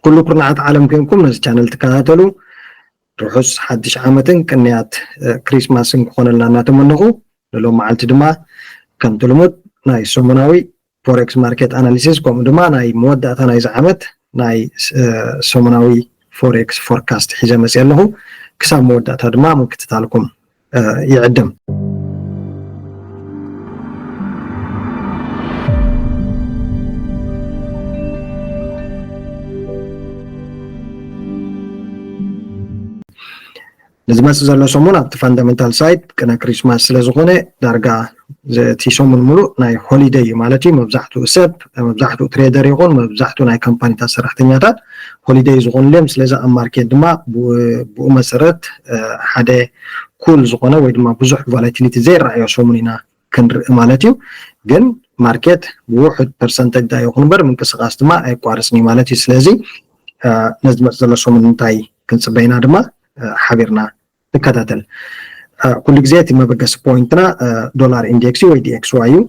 ኩሉ ኩርናዓት ዓለም ኮይንኩም ነዚ ቻነል ትከታተሉ ርሑስ ሓድሽ ዓመትን ቅንያት ክሪስማስን ክኾነልና እናተመነኹ፣ ንሎም መዓልቲ ድማ ከምቲ ልሙድ ናይ ሰሙናዊ ፎሬክስ ማርኬት ኣናሊሲስ፣ ከምኡ ድማ ናይ መወዳእታ ናይዚ ዓመት ናይ ሰሙናዊ ፎሬክስ ፎርካስት ሒዘ መፅእ ኣለኹ። ክሳብ መወዳእታ ድማ ምክትታልኩም ይዕድም። ንዝመፅእ ዘሎ ሰሙን ኣብቲ ፋንዳመንታል ሳይድ ቅነ ክሪስማስ ስለዝኾነ፣ ዳርጋ እቲ ሰሙን ሙሉእ ናይ ሆሊደይ እዩ ማለት እዩ። መብዛሕትኡ ሰብ፣ መብዛሕትኡ ትሬደር ይኹን መብዛሕትኡ ናይ ካምፓኒታት ሰራሕተኛታት ሆሊደይ ዝኾንሉ እዮም። ስለዚ ኣብ ማርኬት ድማ ብኡ መሰረት ሓደ ኩል ዝኾነ ወይ ድማ ብዙሕ ቫላቲሊቲ ዘይረኣዮ ሰሙን ኢና ክንርኢ ማለት እዩ። ግን ማርኬት ብውሑድ ፐርሰንተጅ ዳ ይኹን እምበር ምንቅስቃስ ድማ ኣይቋርፅን እዩ ማለት እዩ። ስለዚ ነዚ ዝመፅእ ዘሎ ሰሙን እንታይ ክንፅበይና ድማ ሓቢርና ንከታተል። ኩሉ ግዜ እቲ መበገሲ ፖይንትና ዶላር ኢንዴክስ እዩ ወይ ዲኤክስዋይ እዩ።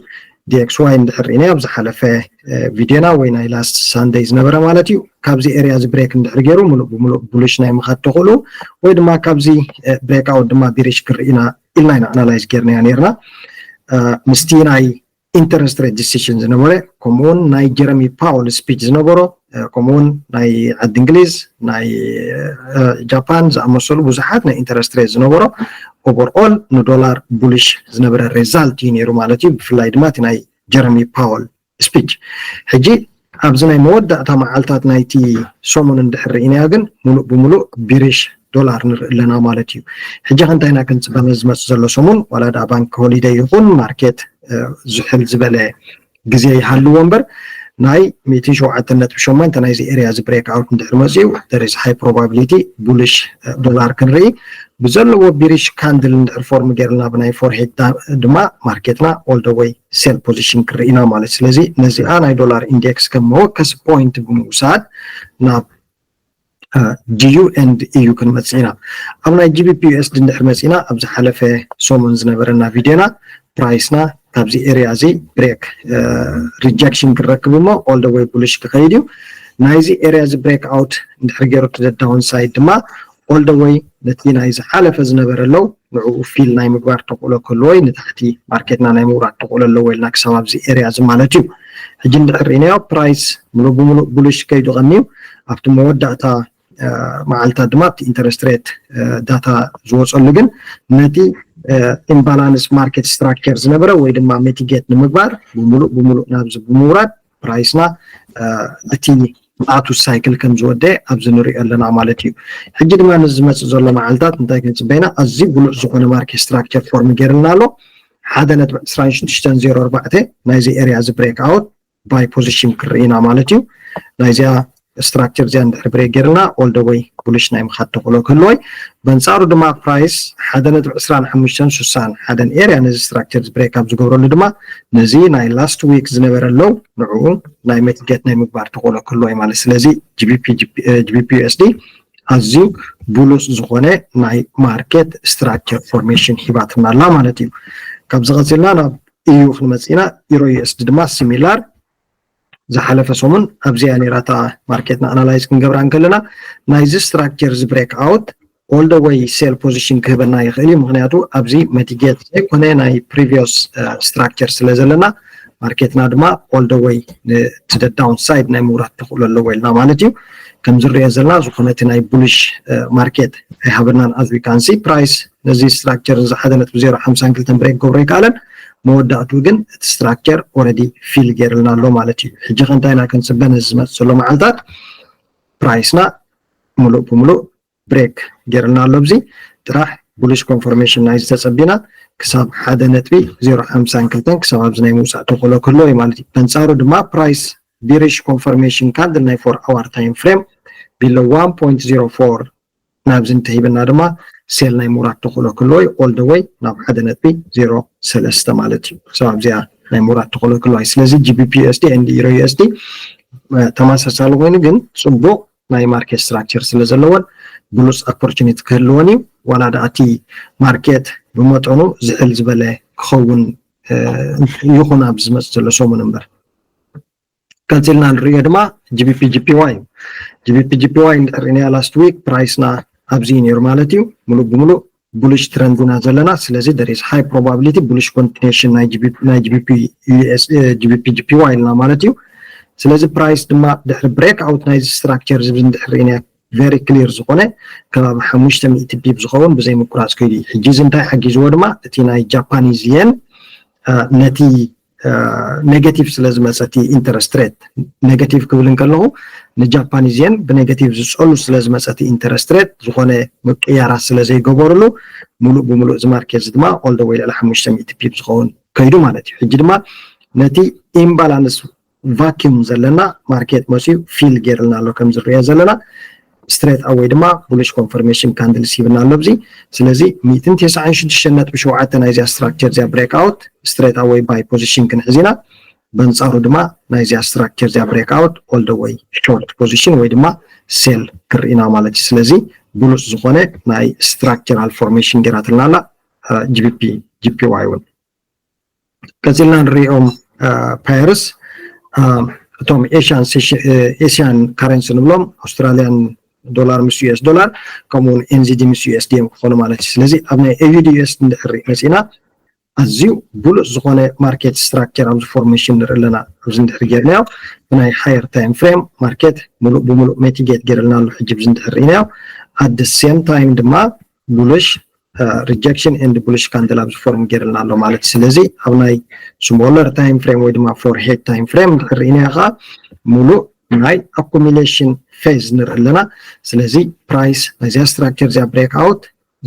ዲኤክስዋይ እንድሕር ርኢና ኣብ ዝሓለፈ ቪድዮና ወይ ናይ ላስት ሳንደይ ዝነበረ ማለት እዩ፣ ካብዚ ኤሪያ እዚ ብሬክ እንድሕር ገይሩ ሙሉእ ብሙሉእ ቡሊሽ ናይ ምኻድ ተኽእሎ ወይ ድማ ካብዚ ብሬክ ኣውት ድማ ቢሪሽ ክርኢና ኢልና ኢና ኣናላይዝ ጌርናዮ ነርና። ምስቲ ናይ ኢንተረስት ሬት ዲሲሽን ዝነበረ፣ ከምኡውን ናይ ጀረሚ ፓወል ስፒች ዝነበሮ፣ ከምኡውን ናይ ዓዲ እንግሊዝ፣ ናይ ጃፓን ዝኣመሰሉ ብዙሓት ናይ ኢንተረስት ሬት ዝነበሮ፣ ኦቨርኦል ንዶላር ቡሊሽ ዝነበረ ሬዛልት እዩ ነይሩ ማለት እዩ። ብፍላይ ድማ እቲ ናይ ጀረሚ ፓወል ስፒች። ሕጂ ኣብዚ ናይ መወዳእታ መዓልታት ናይቲ ሰሙን እንድሕር ርኢናዮ ግን ሙሉእ ብሙሉእ ቢሪሽ ዶላር ንርኢ ኣለና ማለት እዩ። ሕጂ ከ እንታይ ኢና ክንፅበ ዝመፅእ ዘሎ ሰሙን? ዋላ ደኣ ባንክ ሆሊደይ ይኹን ማርኬት ዝሕል ዝበለ ግዜ ይሃልዎ እምበር፣ ናይ ሚእትን ሸውዓተን ነጥቢ ሸሞንተ ናይዚ ኤሪያ እዚ ብሬክ ኣውት እንድሕር መፅኡ፣ there is high probability ቡሊሽ ዶላር ክንርኢ። ብዘለዎ ቢሪሽ ካንድል እንድሕር ፎርም ገይርልና ብናይ ፎርሄድ ድማ ማርኬትና all the way ሴል ፖዚሽን ክርኢና ማለት። ስለዚ ነዚኣ ናይ ዶላር ኢንዴክስ ከም መወከሲ ፖይንት ብምውሳድ ናብ ጂዩ ኤንድ ኢዩ ክንመፅእ ኢና። ኣብ ናይ ጂቢፒ ዩኤስዲ እንድሕር መፂና ኣብ ዝሓለፈ ሰሙን ዝነበረና ቪድዮና ፕራይስና ካብዚ ኤሪያ እዚ ብሬክ ሪጀክሽን ክረክብ እሞ all the way ቡሊሽ ክኸይድ እዩ። ናይዚ ኤሪያ እዚ ብሬክ ኣውት እንድሕር ገይሩ እቲ ዳውን ሳይድ ድማ all the way ነቲ ናይ ዝሓለፈ ዝነበረ ሎው ንዕኡ ፊል ናይ ምግባር ተኽእሎ ክህልዎ እዩ፣ ንታሕቲ ማርኬትና ናይ ምውራድ ተኽእሎ ኣለዎ ኢልና ክሳብ ኣብዚ ኤሪያ እዚ ማለት እዩ። ሕጂ እንድሕር ርኢናዮ ፕራይስ ሙሉእ ብሙሉእ ቡሊሽ ከይዱ ቀንዩ ኣብቲ መወዳእታ መዓልታት ድማ ኣብቲ ኢንተረስት ሬት ዳታ ዝወፀሉ ግን ነቲ ኢምባላንስ ማርኬት ስትራክቸር ዝነበረ ወይ ድማ ሚቲጌት ንምግባር ብሙሉእ ብሙሉእ ናብዚ ብምውራድ ፕራይስና እቲ ኣቱ ሳይክል ከም ዝወደ ኣብዚ ንሪኦ ኣለና ማለት እዩ። ሕጂ ድማ ነዚ ዝመፅእ ዘሎ መዓልታት እንታይ ክንፅበይና? ኣዝዩ ብሉፅ ዝኾነ ማርኬት ስትራክቸር ፎርም ገይርልና ኣሎ። ሓደ ነጥቢ ዕስራን ሽዱሽተን ዜሮ ኣርባዕተ ናይዚ ኤሪያ እዚ ብሬክ ኣውት ባይ ፖዚሽን ክርኢና ማለት እዩ። ናይዚኣ ስትራክቸር እዚኣ እንድሕር ብሬክ ገይርና all the way ቡሊሽ ናይ ምኻድ ተኽእሎ ክህልዎ እዩ። በንፃሩ ድማ ፕራይስ ሓደ ነጥቢ ዕስራን ሓሙሽተን ስሳን ሓደን ኤሪያ ነዚ ስትራክቸር ብሬክ ኣብ ዝገብረሉ ድማ ነዚ ናይ ላስት ዊክ ዝነበረ ሎው ንዕኡ ናይ ሚቲጌት ናይ ምግባር ተኽእሎ ክህልዎ እዩ ማለት። ስለዚ ጂቢፒ ዩኤስዲ ኣዝዩ ብሉፅ ዝኾነ ናይ ማርኬት ስትራክቸር ፎርሜሽን ሂባትና ኣላ ማለት እዩ። ካብዚ ቀፂልና ናብ ኢዩ ክንመፅእ ኢና። ኢሮ ዩኤስዲ ድማ ሲሚላር ዝሓለፈ ሰሙን ኣብዚኣ ነይራ እታ ማርኬትና ኣናላይዝ ክንገብራ እንከለና ናይዚ ስትራክቸር እዚ ብሬክ ኣውት all the way ሴል ፖዚሽን ክህበና ይኽእል እዩ። ምኽንያቱ ኣብዚ ሚቲጌት ዘይኮነ ናይ ፕሪቪየስ ስትራክቸር ስለ ዘለና ማርኬትና ድማ all the way to the downside ናይ ምውራድ ተኽእሎ ኣለዎ ኢልና ማለት እዩ። ከም ዝርኦ ዘለና ዝኾነ እቲ ናይ ቡሊሽ ማርኬት ኣይሃበናን። As we can see ፕራይስ ነዚ ስትራክቸር እዚ ሓደ ነጥቢ ዜሮ ሓምሳን ክልተን ብሬክ ክገብሮ ኣይከኣለን። መወዳእቱ ግን እቲ ስትራክቸር ኦረዲ ፊል ገይርልና ኣሎ ማለት እዩ። ሕጂ ከ እንታይ ኢና ክንፅበ ነዚ ዝመፅእ ዘሎ መዓልታት? ፕራይስና ሙሉእ ብሙሉእ ብሬክ ገይርልና ኣሎ። ኣብዚ ጥራሕ ቡሊሽ ኮንፈርሜሽን ናይ ዝተፀቢና ክሳብ ሓደ ነጥቢ ዜሮ ሓምሳን ክልተን ክሳብ ኣብዚ ናይ ምውፃእ ተኽእሎ ክህልዎ እዩ ማለት እዩ። በንፃሩ ድማ ፕራይስ ቢሪሽ ኮንፈርሜሽን ካንድል ናይ ፎር ኣዋር ታይም ፍሬም ቢሎ ዋን ፖይንት ዜሮ ፎር ናብዚ እንተሂብና ድማ ሴል ናይ ምውራድ ተኽእሎ ክህልዎ እዩ። All the way ናብ ሓደ ነጥቢ ዜሮ ሰለስተ ማለት እዩ። ክሳብ ኣብዚኣ ናይ ምውራድ ተኽእሎ ክህልዎ እዩ። ስለዚ ጂቢፒ ዩኤስዲ ኤንድ ኢሮ ዩኤስዲ ተመሳሳሊ ኮይኑ ግን ፅቡቕ ናይ ማርኬት ስትራክቸር ስለ ዘለዎን ብሉፅ ኦፖርቹኒቲ ክህልወን እዩ። ዋላ ደኣ እቲ ማርኬት ብመጠኑ ዝሕል ዝበለ ክኸውን ይኹን ኣብዚ ዝመፅእ ዘሎ ሰሙን እምበር። ቀፂልና ንሪኦ ድማ ጂቢፒ ጂፒዋይ እዩ። GBP JPY እንድሕር ርኢናያ last week price ና ኣብዚ እዩ ነይሩ ማለት እዩ። ሙሉእ ብሙሉእ bullish trend ኢና ዘለና። ስለዚ there is high probability bullish continuation ናይ GBP ናይ GBP US GBP JPY ኢልና ማለት እዩ። ስለዚ price ድማ ድሕሪ break out ናይዚ structure እዚ እንድሕር ርኢናያ very clear ዝኾነ ከባቢ ሓሙሽተ ሚእቲ pip ዝኸውን ብዘይ ምቁራፅ ከይዱ እዩ። ሕጂ እዚ እንታይ ሓጊዝዎ ድማ እቲ ናይ Japanese yen ነቲ negative ስለ ዝመፀ እቲ interest rate negative ክብል እንከለኹ ን Japanese yen ብ negative ዝፀሉ ስለ ዝመፀ እቲ interest rate ዝኾነ ምቅያራት ስለ ዘይገበርሉ ሙሉእ ብሙሉእ እዚ market እዚ ድማ all the way ልዕሊ ሓሙሽተ ሚእቲ pip ዝኸውን ከይዱ ማለት እዩ። ሕጂ ድማ ነቲ imbalance vacuum ዘለና market መፅዩ fill ገይርልና ኣሎ ከም ዝርኦ ዘለና straight away ድማ bullish confirmation candles ሂብና ኣሎ ኣብዚ። ስለዚ ሚእትን ተስዓን ሽዱሽተን ነጥቢ ሸውዓተ ናይዚኣ structure እዚኣ break out straight away buy position ክንሕዝ ኢና። በንፃሩ ድማ ናይዚኣ structure እዚኣ break out all the way short position ወይ ድማ sell ክርኢና ማለት እዩ። ስለዚ ብሉፅ ዝኾነ ናይ structural formation ገይራትልና ኣላ GBP JPY እውን። ቀፂልና ንሪኦም pairs እቶም Asian Asian currency ንብሎም Australian dollar ምስ US dollar ከምኡውን NZD ምስ USD እዮም ክኾኑ ማለት እዩ። ስለዚ ኣብ ናይ AUD US እንድሕር መፂና ኣዝዩ ብሉፅ ዝኾነ market structure ኣብዚ formation ንርኢ ኣለና። ኣብዚ እንድሕር ጌርናዮ ብናይ higher time frame market ሙሉእ ብሙሉእ mitigate ገይርልና ኣሎ። ሕጂ ኣብዚ እንድሕር ርኢናዮ at the same time ድማ bullish rejection and bullish candle ኣብዚ form ገይርልና ኣሎ ማለት እዩ። ስለዚ ኣብ ናይ smaller time frame ወይ ድማ four head time frame እንድሕር ርኢናዮ ከዓ ሙሉእ ናይ accumulation phase ንርኢ ኣለና። ስለዚ price ናይዚኣ structure እዚኣ break out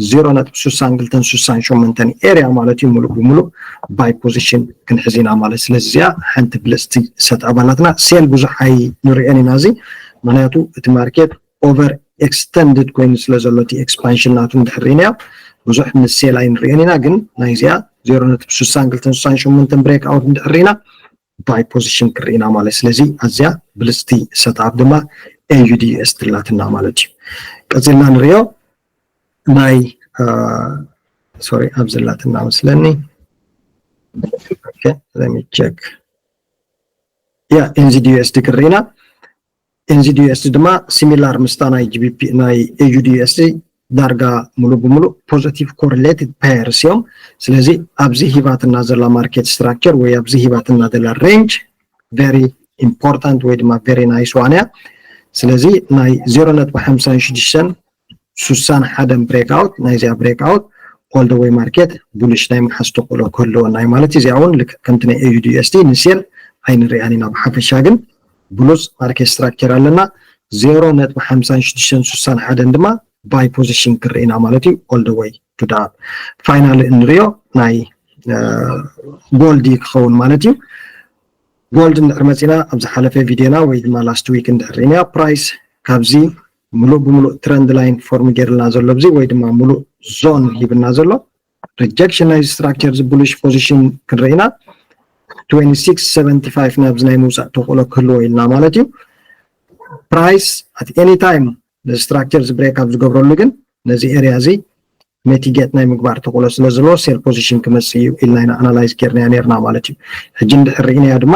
ዜሮ ነጥቢ ስሳን ክልተን ስሳን ሸሞንተን area ማለት እዩ። ሙሉእ ብሙሉእ buy position ክንሕዝ ኢና ማለት። ስለዚ እዚኣ ሓንቲ ብልፅቲ set up ኣላትና። Sell ብዙሕ ኣይንሪኦን ኢና እዚ፣ ምክንያቱ እቲ market over extended ኮይኑ ስለ ዘሎ እቲ expansion ናቱ እንድሕር ርኢናዮ ብዙሕ ን sell ኣይንሪኦን ኢና። ግን ናይዚኣ ዜሮ ነጥቢ ስሳን ክልተን ስሳን ሸሞንተን break out እንድሕር ርኢና buy position ክርኢና ማለት። ስለዚ ኣዝያ ብልፅቲ set up ድማ AUD US ኣላትና ማለት እዩ። ቀፂልና ንሪኦ ናይ sorry ኣብዚ ኣላትና መስለኒ። Okay, let me check. Yeah, NZD USD ክርኢና። NZD USD ድማ similar ምስታ ናይ GBP ናይ AUD USD ዳርጋ ሙሉ ብሙሉ positive correlated pairs እዮም። ስለዚ ኣብዚ ሂባትና ዘላ market structure ወይ ኣብዚ ሂባትና ዘላ range very important ወይ ድማ very nice one እያ። ስለዚ ናይ ዜሮ ነጥቢ ሓምሳን ሽዱሽተን ስሳን ሓደን break out ናይዚኣ break out all the way market bullish ናይ ምሓዝ ተኽእሎ ክህልወና እዩ ማለት እዩ። እዚኣ እውን ልክዕ ከምቲ ናይ AUD USD ን sell ኣይንሪኣን ኢና። ብሓፈሻ ግን ብሉፅ market structure ኣለና። ዜሮ ነጥቢ ሓምሳን ሽዱሽተን ስሳን ሓደን ድማ buy position ክርኢና ማለት እዩ። All the way to the final እንሪኦ ናይ gold ክኸውን ማለት እዩ። Gold እንድሕር መፂና ኣብ ዝሓለፈ ቪድዮና ወይ ድማ last week እንድሕር ርኢና price ካብዚ ሙሉእ ብሙሉእ trend line form ገይርልና ዘሎ ኣብዚ ወይ ድማ ሙሉእ zone ሂብና ዘሎ rejection ናይ structure እዚ bullish position ክንርኢና twenty six seventy five ናብዚ ናይ ምውፃእ ተኽእሎ ክህልዎ ኢልና ማለት እዩ። Price at any time ነዚ structure እዚ break up ዝገብረሉ ግን ነዚ area እዚ mitigate ናይ ምግባር ተኽእሎ ስለ ዘለዎ sell position ክመፅእ እዩ ኢልና ኢና analyze ጌርናዮ ኔርና ማለት እዩ። ሕጂ እንድሕር ርኢናዮ ድማ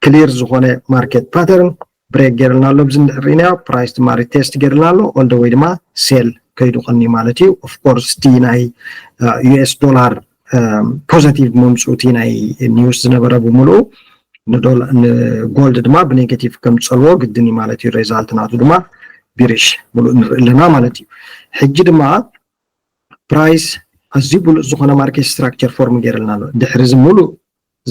clear ዝኾነ market pattern break ጌርልና ኣሎ። ኣብዚ እንድሕር ርኢናዮ price ድማ retest ጌርልና ኣሎ። All the way ድማ sell ከይዱ ቐኒ ማለት እዩ። Of course እቲ ናይ US dollar positive መምፅኡ እቲ ናይ news ዝነበረ ብምልኡ ን gold ድማ ብ negative ከም ዝፀልዎ ግድን እዩ ማለት እዩ። Result ናቱ ድማ bearish ሙሉእ ንርኢ ኣለና ማለት እዩ። ሕጂ ድማ price ኣዝዩ ብሉፅ ዝኾነ market structure form ገይርልና ኣሎ። ድሕሪ እዚ ሙሉእ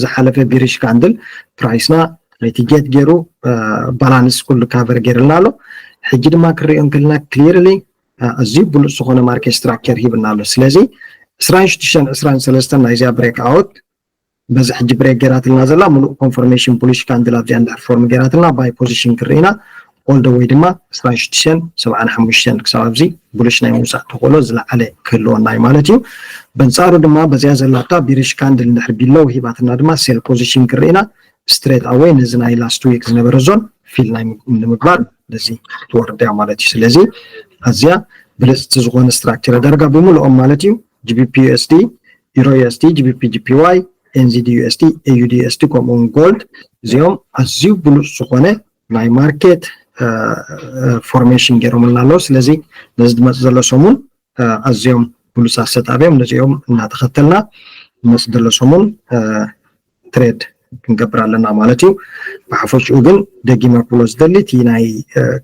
ዝሓለፈ bearish candle price ና mitigate ገይሩ balance ኩሉ cover ገይርልና ኣሎ። ሕጂ ድማ ክንሪኦ እንከለና clearly ኣዝዩ ብሉፅ ዝኾነ market structure ሂብና ኣሎ። ስለዚ ዕስራን ሽዱሽተን ዕስራን ሰለስተን ናይዚኣ break out በዚ ሕጂ break ገይራትልና ዘላ ሙሉእ confirmation bullish candle ኣብዚኣ እንድሕር form ገይራትልና buy position ክርኢና all the way ድማ ዕስራን ሽዱሽተን ሰብዓን ሓሙሽተን ክሳብ ኣብዚ bullish ናይ ምውፃእ ተኽእሎ ዝለዓለ ክህልወና እዩ ማለት እዩ። በንፃሩ ድማ በዚኣ ዘላታ bearish candle እንድሕር below ሂባትና ድማ sell position ክርኢና straight away ነዚ ናይ last week ዝነበረ zone fill ናይ ንምግባር ነዚ ትወርድ እያ ማለት እዩ። ስለዚ ኣዝያ ብልፅቲ ዝኾነ structure ዳርጋ ብምልኦም ማለት እዩ። GBP USD፣ Euro USD፣ GBP JPY፣ NZD USD፣ AUD USD ከምኡ እውን gold እዚኦም ኣዝዩ ብሉፅ ዝኾነ ናይ market formation ገይሮምልና ኣለዉ። ስለዚ ነዚ ዝመፅእ ዘሎ ሰሙን ኣዝዮም ብሉፃት ሰጣብ እዮም። ነዚኦም እናተኸተልና ዝመፅእ ዘሎ ሰሙን trade ክንገብር ኣለና ማለት እዩ። ብሓፈሽኡ ግን ደጊመ ክብሎ ዝደሊ እቲ ናይ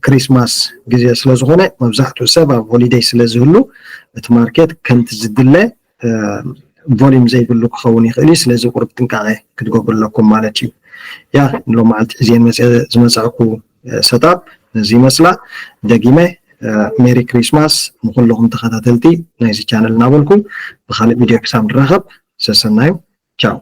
ክሪስማስ ግዜ ስለዝኾነ መብዛሕትኡ ሰብ ኣብ ሆሊደይ ስለዝህሉ እቲ ማርኬት ከምቲ ዝድለ volume ዘይብሉ ክኸውን ይኽእል እዩ። ስለዚ ቁሩብ ጥንቃቐ ክትገብሩ ኣለኩም ማለት እዩ። ያ ሎም መዓልቲ ሒዝየን መፅየ ዝመፃእኩ ሰጣብ ነዚ ይመስላ። ደጊመ ሜሪ ክሪስማስ ንኩልኹም ተኸታተልቲ ናይዚ ቻነል እናበልኩ ብካልእ ቪድዮ ክሳብ ንራኸብ ሰሰናዩ። ቻው።